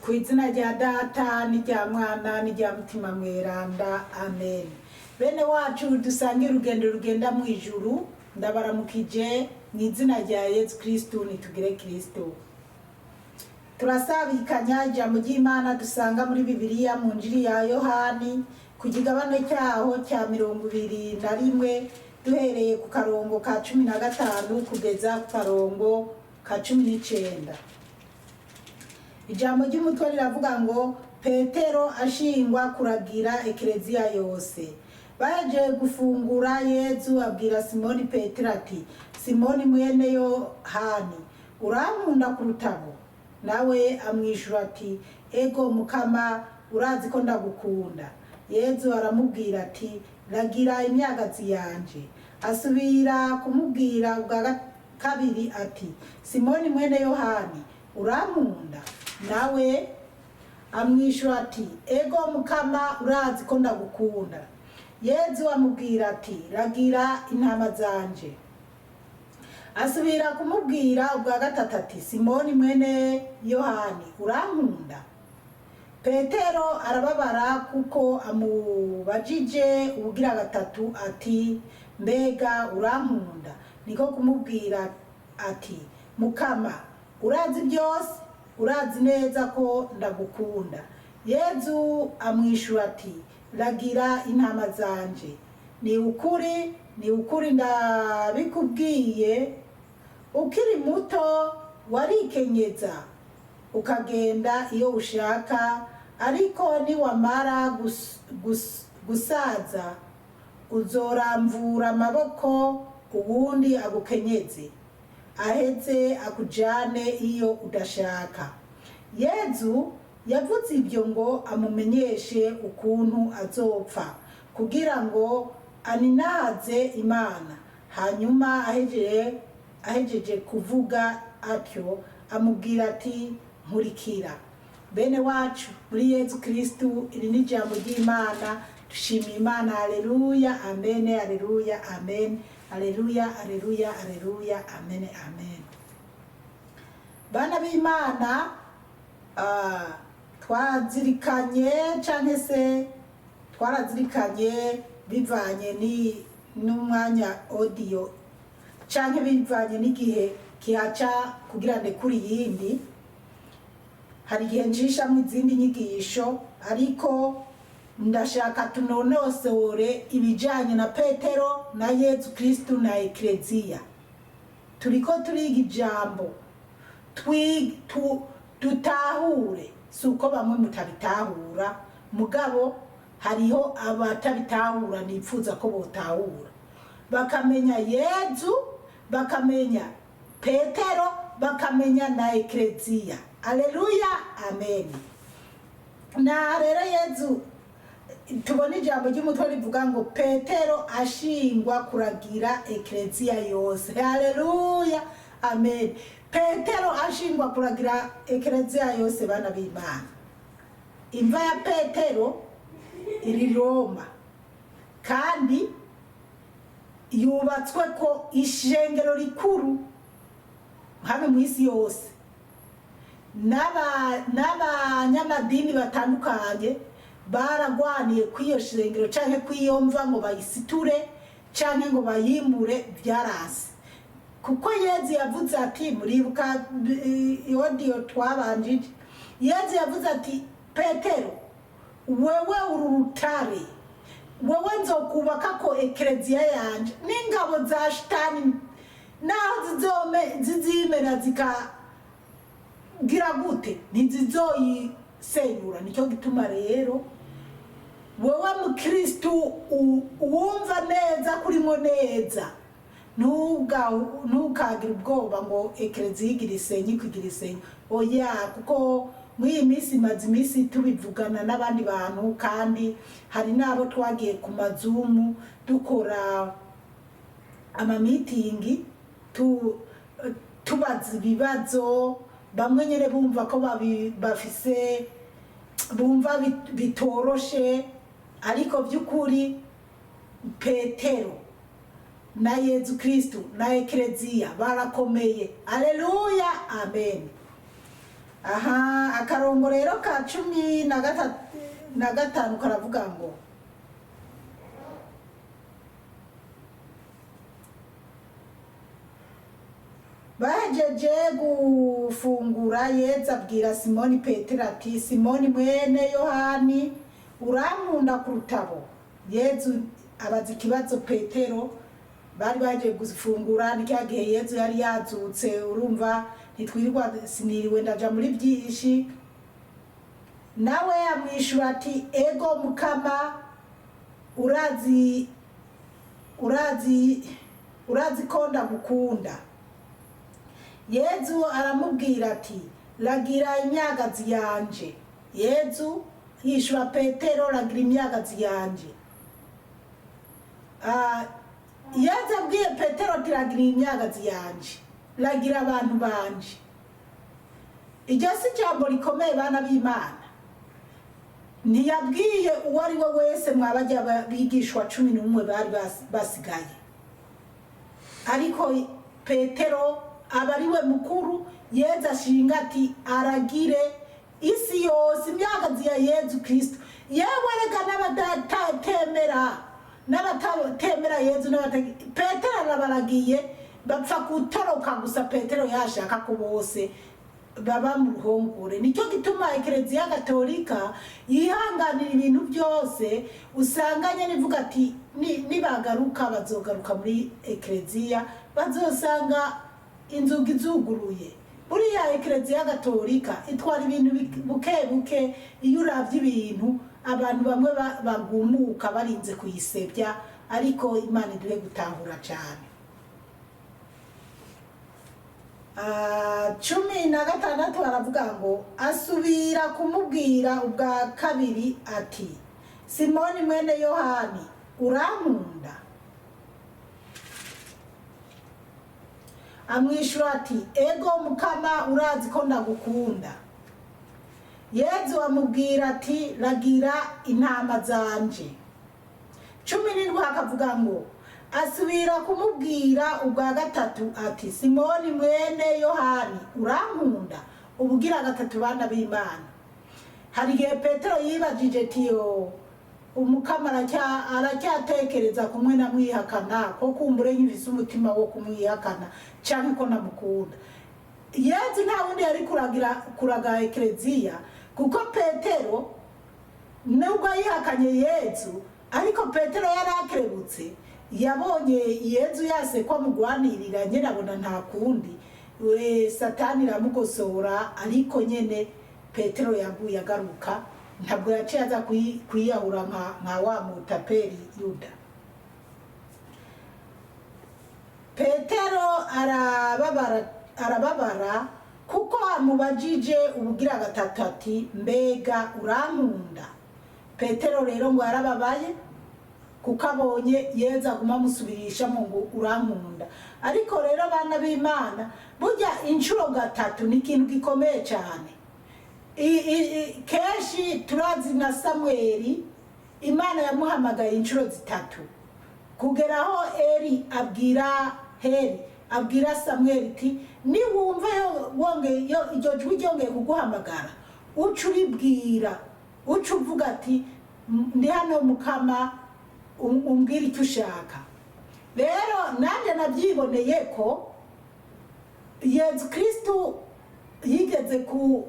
Ku izina rya Data n'irya Mwana n'irya Mutima Mweranda, amen. Bene wacu dusange urugendo rugenda mu ijuru, ndabaramukije mu izina rya Yezu Kristu. Nitugire Kristu. Turasabikanya ijambo ry'Imana dusanga muri Bibiliya mu Njiri ya Yohani ku kigabane cyaho cya 21, duhereye ku karongo ka 15 kugeza ku karongo ka 19. Ijambo ry'umutwe riravuga ngo: "Petero ashingwa kuragira ekereziya yose." Bahejeje gufungura, Yezu abwira Simoni Petero ati: "Simoni mwene Yohani, urankunda kurutabo?" Nawe amwishura ati: "Ego Mukama, urazi ko ndagukunda." Yezu aramubwira ati: "Ragira imyagazi yanje." Asubira kumubwira ubwa kabiri ati: "Simoni mwene Yohani, urankunda?" Nawe amwishura ati: "Ego Mukama, urazi ko ndagukunda." Yezu amubwira ati: "Ragira intama zanje." Asubira kumubwira ubwa gatatu ati: "Simoni mwene Yohani, urankunda?" Petero arababara kuko amubajije ubugira gatatu ati: "Mbega urankunda?" Niko kumubwira ati: "Mukama, urazi byose, urazi neza ko ndagukunda." Yezu amwishura ati: "Ragira intama zanje. Ni ukuri, ni ukuri, ndabikubwiye, ukiri muto warikenyeza ukagenda iyo ushaka, ariko niwamara gusaza uzoramvura amaboko, uwundi agukenyeze, aheze akujane iyo udashaka." Yezu yavuze ibyo ngo amumenyeshe ukuntu azopfa kugira ngo aninahaze Imana. Hanyuma ahejeje kuvuga atyo, amubwira ati: "Nkurikira." Bene wacu muri Yezu Kristu, iri ni ijambo ry'Imana. Dushimiye Imana. Aleluya, amen. Aleluya, amen. Aleluya, aleluya, aleluya, amen, amen. Bana b'Imana, twazirikanye canke se twarazirikanye bivanye ni n'umwanya audio canke bivanye n'igihe kihaca kugira ndekure iyindi. Hari igihe njishamwo izindi nyigisho, ariko ndashaka tunonosore ibijanye na Petero na Yezu Kristu na Ekleziya. Turiko turiga ijambo, dutahure. Si uko bamwe mutabitahura, mugabo hariho abatabitahura nipfuza ko botahura, bakamenya Yezu, bakamenya Petero, bakamenya na Ekleziya. Aleluya, amen. Na rero Yezu, tubona ijambo ry'umutwe rivuga ngo: "Petero ashingwa kuragira ekleziya yose." Haleluya, amen. Petero ashingwa kuragira ekleziya yose. Bana b'Imana, imva ya Petero iri Roma kandi yubatswe ko ishengero rikuru hano mu isi yose. N'abanyamadini batandukanye baragwaniye kw'iyo shengero canke kw'iyo mva ngo bayisiture canke ngo bayimure, byaranse, kuko Yezu yavuze ati, muribuka audio twabanjije, Yezu yavuze ati: "Petero, wewe uru rutare, wewe nzokubaka ko ekleziya yanje, n'ingabo za shitani naho zizimera zikagira gute, ntizizoyisenyura." Nicyo gituma rero wewe mukristu wumva neza kurimo neza, ntukagire ubwoba ngo ekleziya igira isenyi kugira isenyi. Oya, kuko muri iyi minsi imaze iminsi tubivugana n'abandi bantu, kandi hari n'abo twagiye ku ma Zoom dukora amamitingi, tubaza ibibazo. Bamwe nyine bumva ko bafise bumva bitoroshe, ariko by'ukuri Petero na Yezu Kristu na Ekereziya barakomeye. Aleluya, amen. Aha akarongo rero ka 15 karavuga ngo bahejeje gufungura, Yezu abwira Simoni Petero ati: "Simoni mwene Yohani, urankunda kurutabo?" Yezu abaza ikibazo Petero. Bari bahejeje gufungura, ni cya gihe Yezu yari yazutse. Urumva ntitwirirwa, siniriwe ndaja muri byinshi. Nawe amwishura ati: "Ego Mukama, urazi, urazi, urazi ko ndagukunda." Yezu aramubwira ati: "Ragira imyagazi yanje." Yezu yishura Petero: "Ragira imyagazi yanje." Yezu abwiye Petero ati: "Ragira imyagazi yanje, ragira abantu banje." Iryo si ijambo rikomeye, bana b'Imana? Ntiyabwiye uwo ari we wese mwabajya bigishwa 11 bari basigaye, ariko Petero aba ari we mukuru. Yezu ashinga ati aragire isi yose, imyagazi ya Yezu Kristo. Yewe rega n'abadatemera, n'abatatemera Yezu, Petero arabaragiye, bapfa gutoroka gusa. Petero yashaka ko bose baba mu ruhongore. Nicyo gituma Ekereziya Gatolika yihanganira ibintu byose. Usanga nyine ivuga ati nibagaruka bazogaruka muri ekereziya, bazosanga inzugi zuguruye. Buriya Ekereziya Gatolika itwara ibintu buke buke. Iyo uravye ibintu, abantu bamwe bagumuka barinze kuyisebya, ariko Imana iduhe gutahura cyane. 16 baravuga ngo asubira kumubwira ubwa kabiri ati: "Simoni mwene Yohani, urankunda?" Amwishyura ati: "Ego Mukama, urazi ko ndagukunda." Yezu amubwira ati: "Ragira intama zanje." 17 hakavuga ngo asubira kumubwira ubwa gatatu ati: "Simoni mwene Yohani, urankunda?" Ubugira gatatu, bana b'Imana. Hari igihe Petero yibajije tiyo Umukama aracyatekereza kumwe namwihakana, ko kumbure nkifise umutima wo kumwihakana canke ko namukunda. Yezu nta wundi yari kuragira kuraga ekereziya, kuko Petero nubwo yihakanye Yezu, ariko Petero yari akerebutse. Yabonye Yezu yase ko amugwanirira nyene, abona nta kundi, we Satani iramugosora. Ariko nyene Petero yaguye agaruka, ntabwo yaciye aza kwiyahura nka wa mutaperi Yuda. Petero arababara, arababara kuko amubajije ubugira gatatu ati: "Mbega urankunda?" Petero rero ngo yarababaye kuko abonye Yezu aguma amusubirishamo ngo urankunda. Ariko rero, bana b'Imana, burya inshuro gatatu ni ikintu gikomeye cyane. Kenshi turazi na Samweli, Imana yamuhamagaye inshuro zitatu, kugera aho Eri abwira Heri, abwira Samweli ati: "Niwumva iryo jwi ryongeye kuguhamagara, uca uribwira, uca uvuga ati: 'Ndi hano Mukama, umbwire icyo ushaka.'" Rero nanjye nabyiboneye ko Yezu Kristu yigeze ku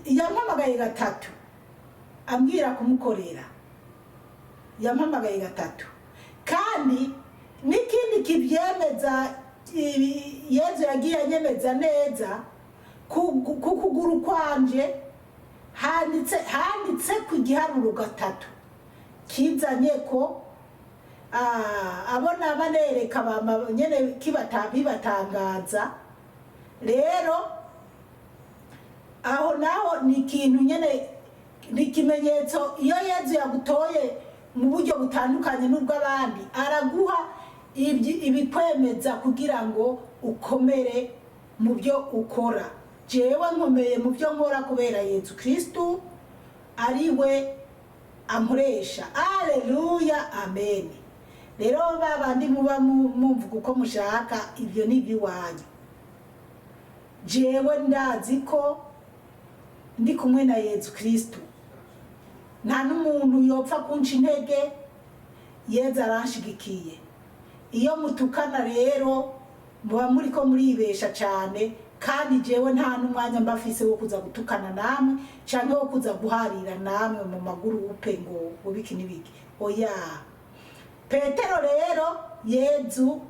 yampamagaye gatatu ambwira kumukorera. Yampamagaye gatatu. Kandi n'ikindi kibyemeza, Yezu yagiye anyemeza neza ku kuguru kwanje handitse ku giharuro gatatu, kizanye ko abo naba nereka nyene bibatangaza. Rero aho naho ni ikintu nyene, ni ikimenyetso. Iyo Yezu yagutoye mu buryo butandukanye n'ubw'abandi, araguha ibikwemeza kugira ngo ukomere mu byo ukora. Jewe nkomeye mu byo nkora kubera Yezu Kristu ari we ankoresha. Aleluya, amen. Rero ba bandi muba mumvuga uko mushaka, ibyo ni iby'iwanyu. Jewe ndazi ko ndi kumwe na Yezu Kristu, nta n'umuntu yopfa kunca intege. Yezu aranshigikiye. Iyo mutukana rero muba muriko muribesha cyane, kandi jewe nta n'umwanya mba mfise wo kuza gutukana namwe canke wo kuza guharira namwe mu magurupe ngo ubiki n'ibiki, oya. Petero rero, Yezu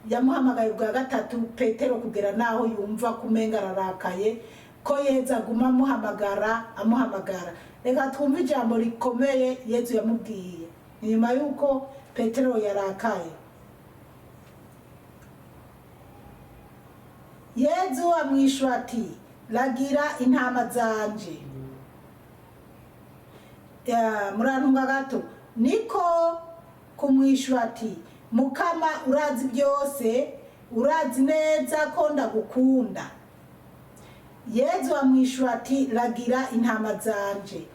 yamuhamagaye ubwa gatatu Petero, kugera naho yumva kumenga ararakaye ko Yezu aguma amuhamagara, amuhamagara. Reka twumve ijambo rikomeye Yezu yamubwiye nyuma y'uko Petero yarakaye. Yezu amwishura ati: "Ragira intama zanje." Ya, murantunga gato. Niko kumwishura ati: "Mukama, urazi byose, urazi neza ko ndagukunda." Yezu amwishura ati: "Ragira intama zanje."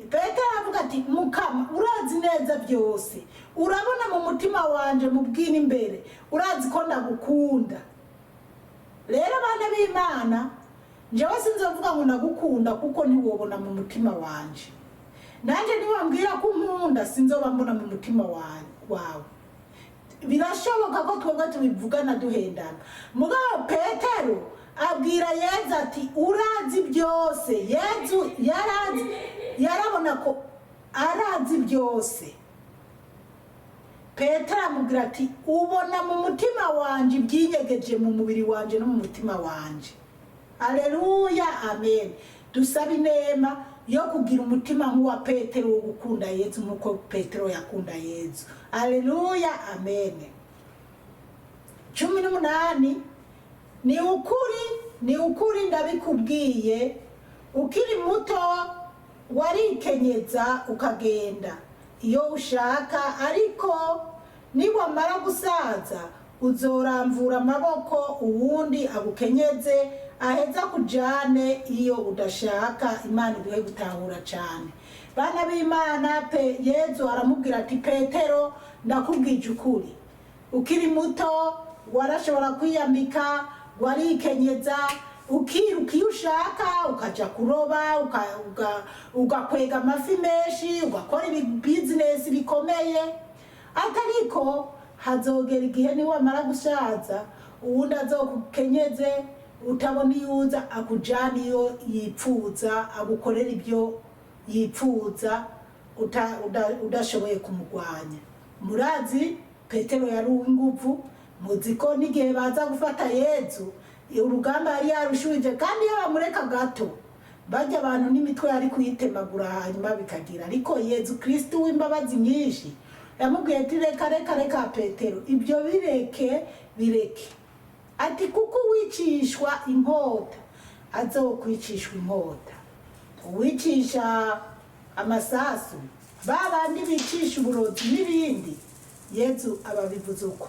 Petero aravuga ati: "Mukama, urazi neza byose, urabona mu mutima wanje, mu bwina imbere, urazi ko ndagukunda." Rero abana b'Imana, njyewe sinzovuga ngo ndagukunda, kuko ntiwobona mu mutima wanje. Nanjye niwambwira ko unkunda, sinzoba mbona mu mutima wawe. Birashoboka ko twebwe tubivugana duhendana. Mugabo Petero abwira Yezu ati: "Urazi byose." Yezu yarazi, yarabona ko arazi byose. Petero amubwira ati: "Ubona mu mutima wanje ibyinyegeje mu mubiri wanje no mu mutima wanje." Aleluya, amen. Dusaba inema yo kugira umutima nk'uwa Petero, wo gukunda Yezu nk'uko Petero yakunda Yezu. Aleluya, amen. 18: "Ni ukuri, ni ukuri, ndabikubwiye, ukiri muto warikenyeza ukagenda iyo ushaka, ariko niwamara gusaza uzoramvura amaboko, uwundi agukenyeze aheza kujane iyo udashaka." Imana iduhe gutahura cyane, bana b'Imana. Pe Yezu aramubwira ati: "Petero, ndakubwije ukuri, ukiri muto warashobora kwiyambika, warikenyeza, ukiruka iyo ushaka, ukaja kuroba, ugakwega amafi menshi, ugakora ibibizinesi bikomeye. Atariko hazogera igihe niwamara gushaza, uwundi azokukenyeze utabona iyo uza, akujana iyo yipfuza, agukorera ibyo yipfuza, udashoboye kumurwanya." Murazi Petero yari uw'inguvu. Muzi ko n'igihe baza gufata Yezu, urugamba yari yarushuje, kandi iyo bamureka gato bajya abantu n'imitwe yari kuyitemagura, hanyuma bikagira. Ariko Yezu Kristu w'imbabazi nyinshi yamubwiye ati: "Reka, reka, reka Petero, ibyo bireke, bireke." Ati: "Kuko uwicishwa inkota azokwicishwa inkota, uwicisha amasasu, ba bandi bicisha uburozi n'ibindi." Yezu ababivuze uko,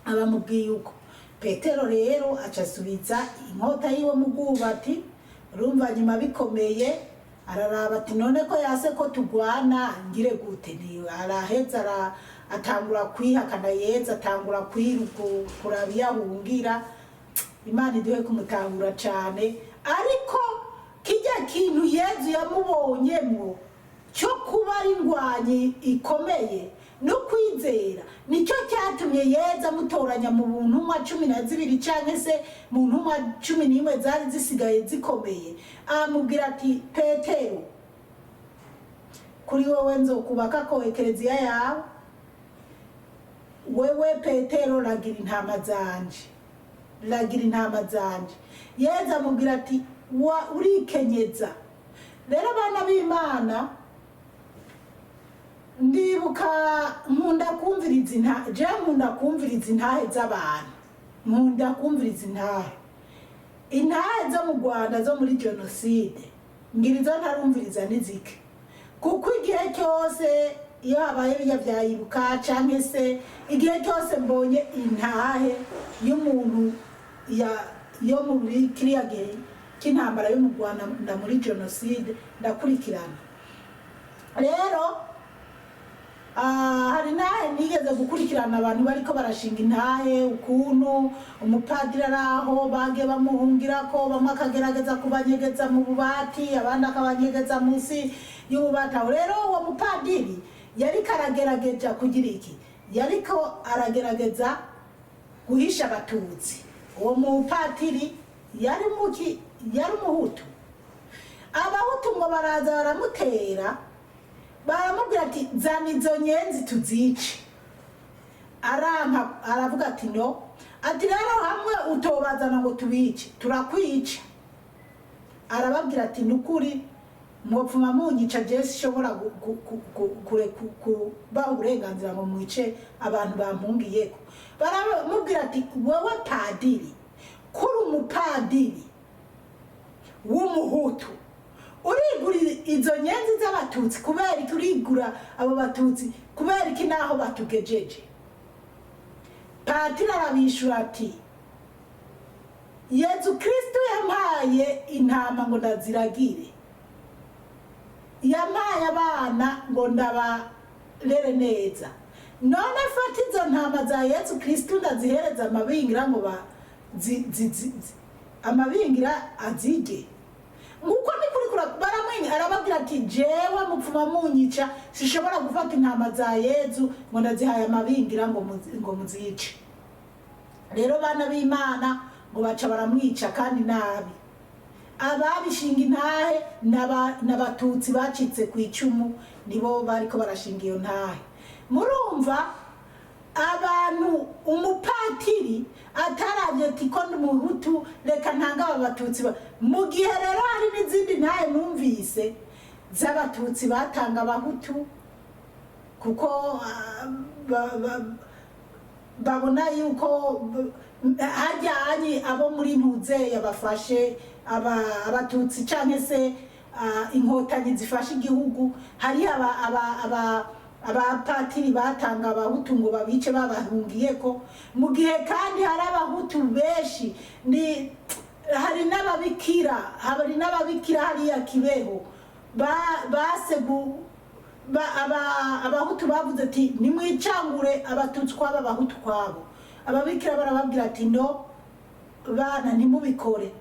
abamubwiye uko. Petero rero aca asubiza inkota yiwe mu bwubati. Urumva nyuma bikomeye, araraba ati: "None ko yase ko tugwana, ngire gute?" Ni araheza atangura kwihakana Yezu, atangura kwiruka kuraba iyo ahungira. Imana iduhe kumutahura cyane. Ariko kijya kintu Yezu yamubonyemwo cyo kuba ari ingwanyi ikomeye no kwizera, nicyo cyatumye Yezu amutoranya mu ntumwa 12, cyangwa se mu ntumwa 11 zari zisigaye zikomeye. Amubwira ati: "Petero, kuri wowe nzokubaka ko ekereziya yawe. Wewe Petero, ragira intama zanje, ragira intama zanje." Yezu amubwira ati: "Wa urikenyeza." Rero abana b'Imana, ndibuka nkunda kumviriza intahe, je nkunda kumviriza intahe z'abantu, nkunda kumviriza intahe, intahe zo mu Rwanda zo muri jenoside. Ngira izo ntarumviriza nizike, kuko igihe cyose iyo habaye bijya byayibuka, canke se igihe cyose mbonye intahe y'umuntu yo muri kiriya gihe cy'intambara yo mu Rwanda muri jenoside, ndakurikirana. Rero Hari nahe nigeze gukurikirana abantu bariko barashinga intahe, ukuntu umupadiri ari aho bagiye bamuhungirako, bamwe akagerageza kubanyegeza mu bubati, abandi akabanyegeza munsi y'ububati. Aho rero uwo mupadiri yariko aragerageza kugira iki? Yariko aragerageza guhisha Abatutsi. Uwo mupatiri yari muki? Yari Umuhutu. Abahutu ngo baraza baramutera, baramubwira ati: "Zana izo nyenzi tuzice." Aranka, aravuga ati: "No." Ati: "Rero hamwe utobazana ngo tubice, turakwica." Arababwira ati: "Nukuri mwopfuma munyica, jewe sinshobora kubaha uburenganzira ngo mwice abantu bampungiyeko." Baramubwira ati: "Wewe padiri, kuri umupadiri w'Umuhutu, urigura izo nyenzi z'Abatutsi kubera iki? Urigura abo Batutsi kubera iki naho batugejeje?" Patiri arabishura ati: "Yezu Kristo yampaye intama ngo ndaziragire, yampaye abana ngo ndabarere neza. None fata izo ntama za Yezu Kristo ndazihereza amabingira ngo ba amabingira azirye?" Nguko ni kuri kura baramwinga. Arababwira ati: "Jewe mupfuma munyica, sishobora gufata intama za Yezu ngo ndazihaye amabingira ngo muzice." Rero bana b'Imana, ngo baca baramwica kandi nabi. Ababishinga intahe n'Abatutsi bacitse ku icumu, nibo bariko barashinga iyo ntahe. Murumva abantu, umupatiri ataravye ati ko ndi Umuhutu, reka ntanga aba Batutsi. Mu gihe rero hari n'izindi ntahe numvise z'Abatutsi batanga Abahutu, kuko babona yuko hajyanye abo muri ntuzeya bafashe Abatutsi canke se Inkotanyi zifashe igihugu, hari abapatiri batanga Abahutu ngo babice babahungiyeko. Mu gihe kandi hari Abahutu benshi, ni hari n'ababikira hariya Kibeho basegu Abahutu bavuze ati: "Nimwicangure Abatutsi kwabo, Abahutu kwabo." Ababikira barababwira ati: "No bana, ntimubikore."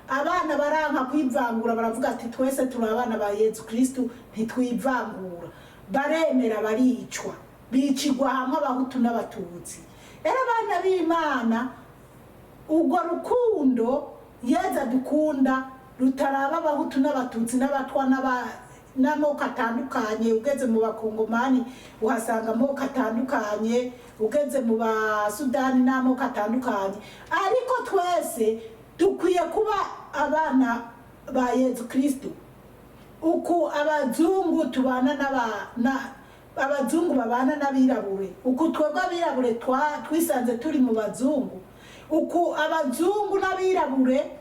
Abana baranka kwivangura, baravuga ati: "Twese turi abana ba Yezu Kristu, ntitwivangura." Baremera, baricwa, bicigwa hamwe Abahutu n'Abatutsi. Rero abana b'Imana, urwo rukundo Yeza dukunda rutaraba Abahutu n'Abatutsi n'Abatwa n'amoko atandukanye. Ugeze mu Bakongomani uhasanga amoko atandukanye, ugeze mu Basudani n'amoko atandukanye, ariko twese dukwiye kuba abana ba Yezu Kristu. Uku abazungu tubana n'aba na abazungu babana n'abirabure, uku twebwe abirabure twisanze turi mu bazungu, uku abazungu n'abirabure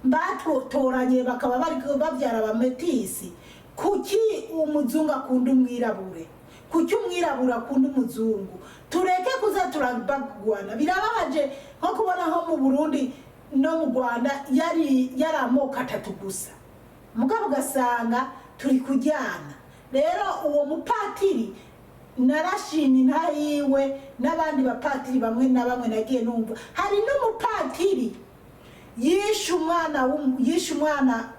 batotoranye bakaba bari babyara abametisi. Kuki umuzungu akunda umwirabure? Kuki umwirabure akunda umuzungu? Tureke kuza turabagwana. Birababaje nko kubona nko mu Burundi no mu Rwanda yari amoko atatu gusa, mugabo ugasanga turi kujyana. Rero uwo mupatiri narashimye inta yiwe n'abandi bapatiri bamwe na bamwe nagiye numva. Hari n'umupatiri yishe umwana, yishe umwana.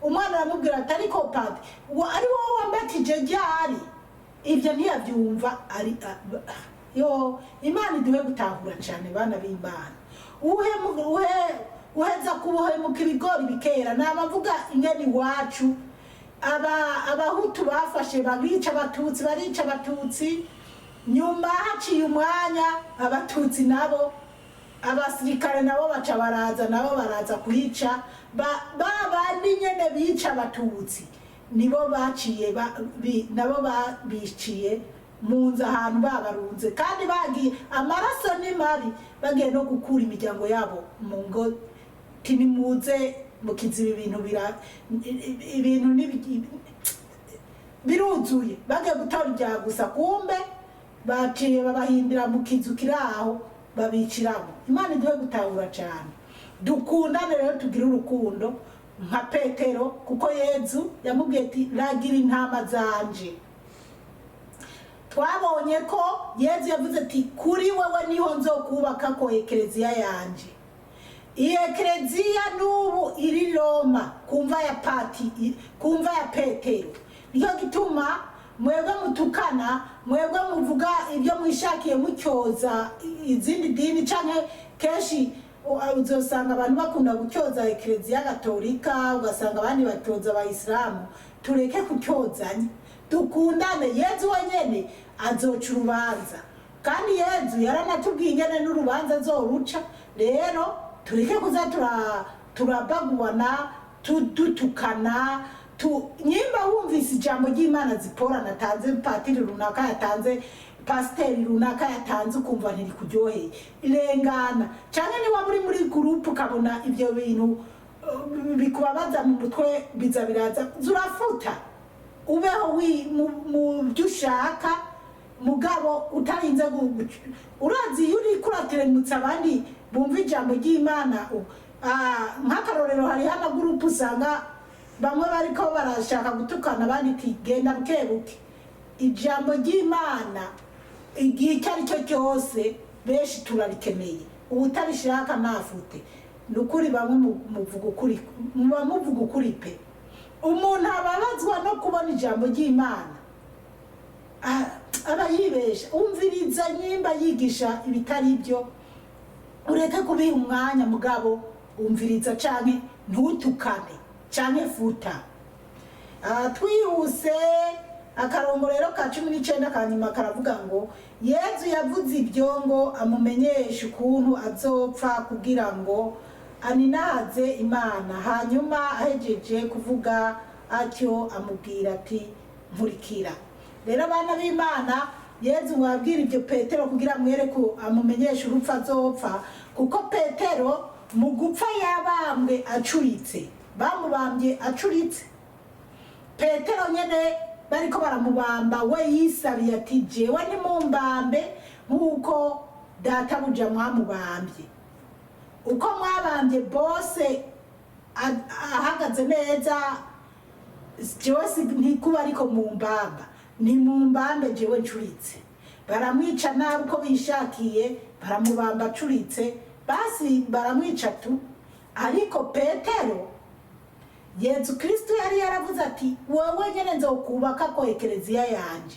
Umwana aramubwira ati: "Ariko padi, ari wowe wambatije ryari?" Ibyo ntiyabyumva. Ari yo Imana iduhe gutahura cyane, bana b'Imana. Uheza kubuhemuka ibigori bikera. Namavuga ingene iwacu Abahutu bafashe barica Abatutsi, barica Abatutsi. Nyuma haciye umwanya, Abatutsi nabo, abasirikare nabo baca baraza, nabo baraza kuhica. Ba bandi nyene bica Abatutsi nibo baciye nabo biciye mu nzu ahantu babarunze, kandi bagiye, amaraso ni mabi, bagiye no gukura imiryango yabo mu ngo, tinimuze mukiziba ibintu bira ibintu biruzuye. Bagiye gutora ibya gusa, kumbe baciye babahindira mu kizu kiri aho, babiciramo. Imana iduhe gutahura cyane, dukundane rero, tugire urukundo nka Petero, kuko Yezu yamubwiye ati: "Ragira intama zanje." Twabonye ko Yezu yavuze ati: "Kuri wewe niho nzokubaka ko ekereziya yanje." Iyi ekereziya n'ubu iri Roma kumva ya pati, kumva ya Petero. Nicyo gituma mwebwe mutukana, mwebwe muvuga ibyo mwishakiye, mucyoza izindi dini, canke kenshi uzosanga abantu bakunda gucyoza Ekereziya Gatolika, ugasanga abandi batyoza Abayisilamu. Tureke kucyozanya, dukundane. Yezu wenyene azoca urubanza, kandi Yezu yaranatubwiye ingene n'urubanza azoruca. Rero tureke kuza turabaguana, dutukana. Nyimba wumvise ijambo ry'Imana Zipora natanze, patiri runaka yatanze, pasiteri runaka yatanze, ukumva ntirikuryoheye, irengana. Canke niba uri muri groupe ukabona ibyo bintu bikubabaza mu mutwe, biza biraza, zurafuta, ubeho mu byo ushaka, mugabo utarinze urazi iyo uriko urateremutsa abandi bumva ijambo ry'Imana. Nk'akarorero, hariho amagurupu usanga bamwe bariko barashaka gutukana, abandi iti: "Genda buke buke." Ijambo ry'Imana igihe icyo ari cyo cyose benshi turarikeneye. Ubutarishaka ntafute. Ni ukuri, bamwe muvuga ukuri, muba muvuga ukuri pe. Umuntu ababazwa no kubona ijambo ry'Imana, aba yibesha. Umviriza, nyimba yigisha ibitari byo, ureke kubiha umwanya, mugabo umviriza canke ntutukane canke futa. Twihuse, akarongo rero ka 19 ka nyuma karavuga ngo: Yezu yavuze ibyo ngo amumenyeshe ukuntu azopfa kugira ngo aninaze Imana. Hanyuma ahejeje kuvuga atyo, amubwira ati: "Nkurikira." Rero abana b'Imana, Yezu mwabwira ibyo Petero kugira mwereke, amumenyeshe urupfu azopfa, kuko Petero mu gupfa yabambwe acuritse, bamubambye acuritse. Petero nyene bariko baramubamba, we yisabiye ati: "Jewe ntimumbambe nk'uko databuja mwamubambye. Uko mwabambye bose ahagaze neza, jewe ntikuba, ariko mumbamba nimumbambe jewe ncuritse." Baramwica nabi uko bishakiye, baramubamba acuritse, basi baramwica tu. Ariko Petero, Yezu Kristo yari yaravuze ati: "Wowe nyene nzokubaka ko ekereziya yanje."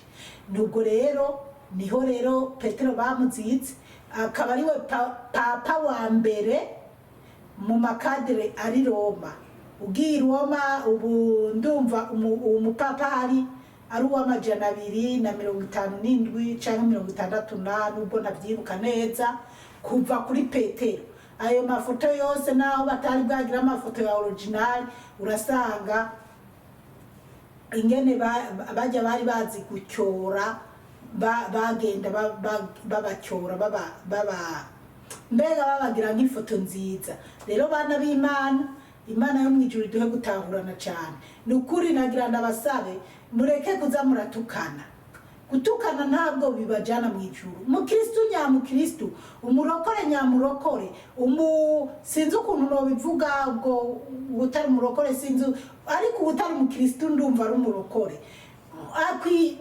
Nubwo rero niho rero Petero bamuzitse, akaba ariwe papa wa mbere mu makadere ari Roma. Ugiye i Roma ubu, ndumva umupapa ari uw'257 cyangwa 60 na nubwo ntabyibuka neza, kuva kuri Petero. Ayo mafoto yose, naho batari bwagira amafoto ya original, urasanga ingene bajya bari bazi gucyora, bagenda babacyora, baba mbega babagira nk'ifoto nziza. Rero bana b'Imana, Imana yo mu ijuru iduhe gutahurana cyane. Ni ukuri, nagira ndabasabe mureke kuza muratukana. Gutukana ntabwo bibajyana mu ijuru. Umukristu nyamukristu, umurokore nyamurokore, sinzi ukuntu nobivuga, ubwo utari umurokore sinzi, ariko utari umukristu ndumva ari umurokore.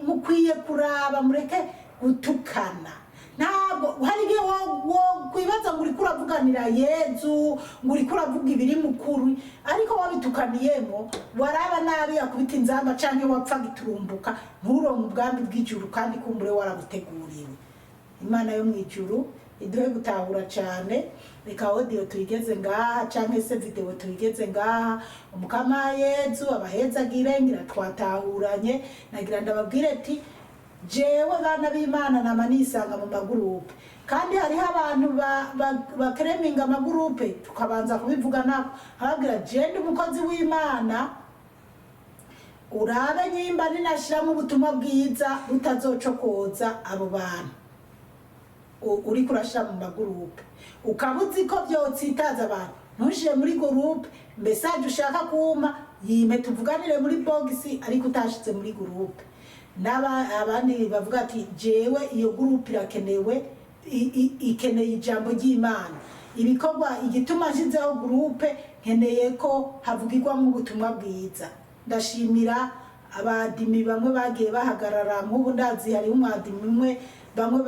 Mukwiye kuraba mureke gutukana. Ntabwo hari igihe wo kwibaza ngo uriko uravuganira Yezu, ngo uriko uravuga ibiri mukuru, ariko wabitukaniyemo, waraba nabi akubita inzamba canke wapfa giturumbuka, nturonke ubwami bw'ijuru, kandi kumbure warabuteguriwe. Imana yo mu ijuru iduhe gutahura cyane. Reka audio tuyigeze ngaha, canke se video tuyigeze ngaha. Umukama Yezu abahezagire. Ngira twatahuranye. Nagira ndababwire ati: jewe bana b'Imana, nama nisanga mu magurupe, kandi hariho abantu bakereminga amagurupe, tukabanza kubivuga nabo, ababwira: "Je ndi umukozi w'Imana, urabe nyimba ninashiramo ubutumwa bwiza butazocokoza abo bantu." Uriko urashira mu magurupe, ukaba uzi ko vyotsitaza abantu, ntushire muri groupe. Message ushaka kumpa, yime tuvuganire muri box, ariko utashize muri groupe. N'aba abandi bavuga ati: "Jewe iyo groupe irakenewe, ikeneye ijambo ry'Imana, ibikorwa. Igituma nshizeho groupe, nkeneye ko havugirwamo ubutumwa bwiza." Ndashimira. Abadimi bamwe bagiye bahagarara, nk'ubu ndazi hariho umwadimi umwe, bamwe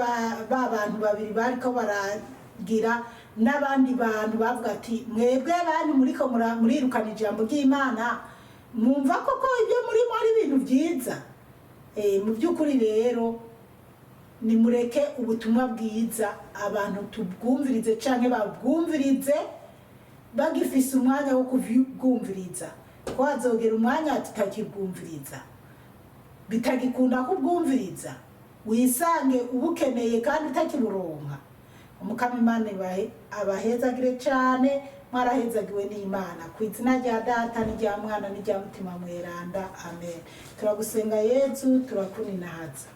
ba bantu babiri bariko baragira, n'abandi bantu bavuga ati: "Mwebwe bantu muriko murirukana ijambo ry'Imana, mwumva koko ibyo murimo ari ibintu byiza?" Mu by'ukuri rero, nimureke ubutumwa bwiza abantu tubwumvirize canke babwumvirize bagifise umwanya wo kubwumviriza, ko hazogera umwanya tutakibwumviriza, bitagikunda kubwumviriza, wisange ubukeneye kandi utakiburonka. Umukama Imana ibahe abahezagire cane. Mwarahezagiwe n'Imana ku izina rya Data n'irya Mwana n'irya Mutima Mweranda. Amen. Turagusenga Yezu, turakuninahaza.